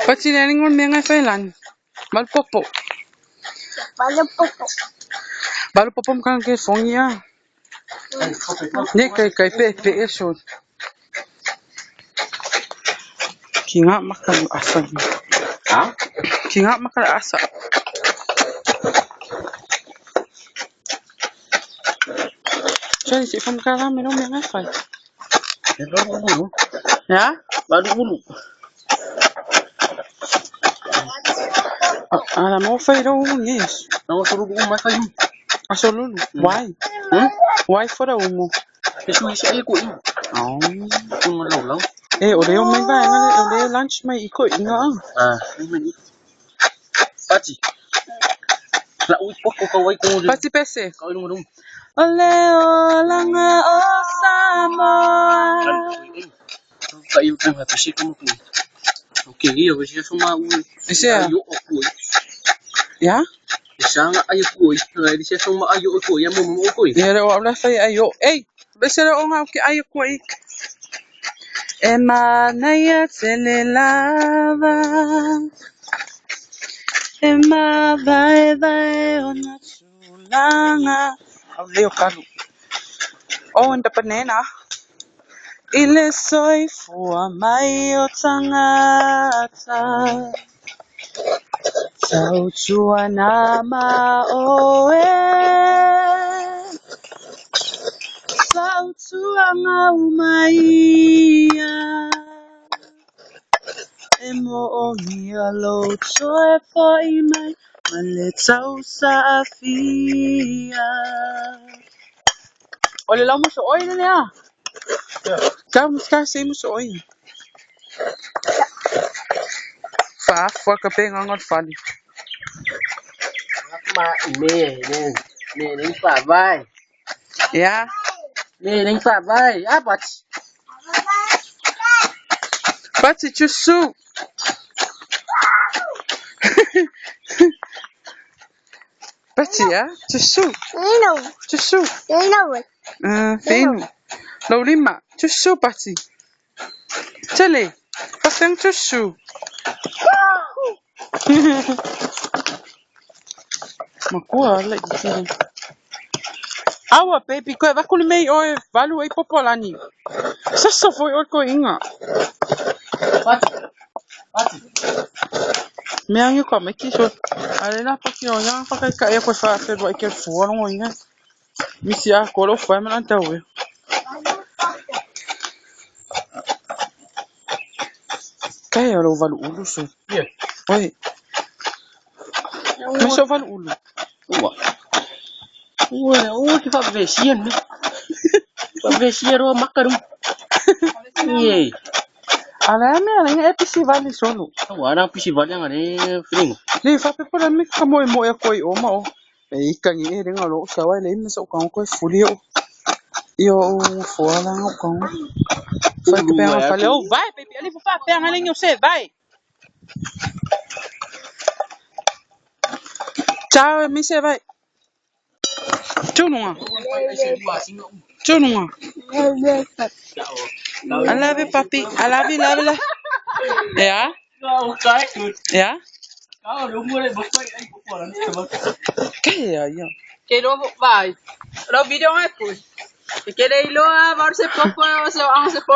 Pati le ngol menga felan. Mal popo. Balu popo mkan ke fongia. Ne kai kai pe pe e so. Ki ngā maka asa. Ha? Ki ngā maka asa. Sorry, si fam kala me no menga fai. E balu ulu. Ya? Balu ulu. Ala mo fai ro nges. Na o suru u mai fai. Aso lulu. Why? Hmm? Why for umu? E su isi ai ko i. Oh. Ku ma lau lau. E o leo mai vai nga o leo lunch mai i ko inga. Ah, ni mani. Pati. La ui poko ka wai ko. Pati pese. Ka ulu ulu. O leo langa o Samoa. Ka i ka pese ko mo ko. Okay, ia ko si suma u. Ese a? Ayo o ko. Ya? Isanga ayo ko. Ai si suma ayo ko ya mo mo ko. Ia le o aula fai ayo. Ei, bese le o ngau ki ayo ko i. E manaia tele lava. E mavae vae o na tulaga. Au leo kalu. Oh, and the banana. I le soifua mai o tagata. Tautua ma oe. Fautuaga uma ia. E moomia lou toe fo'i mai ma le tausaafia. O le lau muso oi le lea. Ka ka se muso oi. Fa fua ka pe ngangal fali. Ma me ne me ne fa vai. Ya. Me ne fa vai. Ah, pati. Pati chusu. Pati ya. Chusu. Chusu. Finu. Lau lima. Chusu pati. Tele. Pasang chusu. Makua le tele. Awa baby koe vakuli mei oe valu ei popolani. Sasa foi oi ko inga. Pati. Pati. Mea ngi ko mai ki so. Ale na paki o yang whakai ka e koe wha whenua i ke fua rongo inga. Misi a koro whai mana tau e. Kai o valu ulu so. Ia. Oi. Me so valu ulu. Ua. Ua, ua ki fa vesia ne. Fa vesia ro makarum. Ie. Ale me ale e pisi vali solo. Ua na pisi vali anga ne fringo. Le fa pe pora me ka moe moe ko i o ma o. E ikangi e renga lo sa wa le me so ka ko fuli o. Io o fua la ngau ka. Fai ke pega fale o vai baby ali fa pega le se vai. Ciao mi se vai. Tunu. Tunu. I love you papi. I love you love you. Ya? Ya? Kaya ya. Ke lo vai. Lo video mai pui. Ke le iloa var se popo se ang se popo.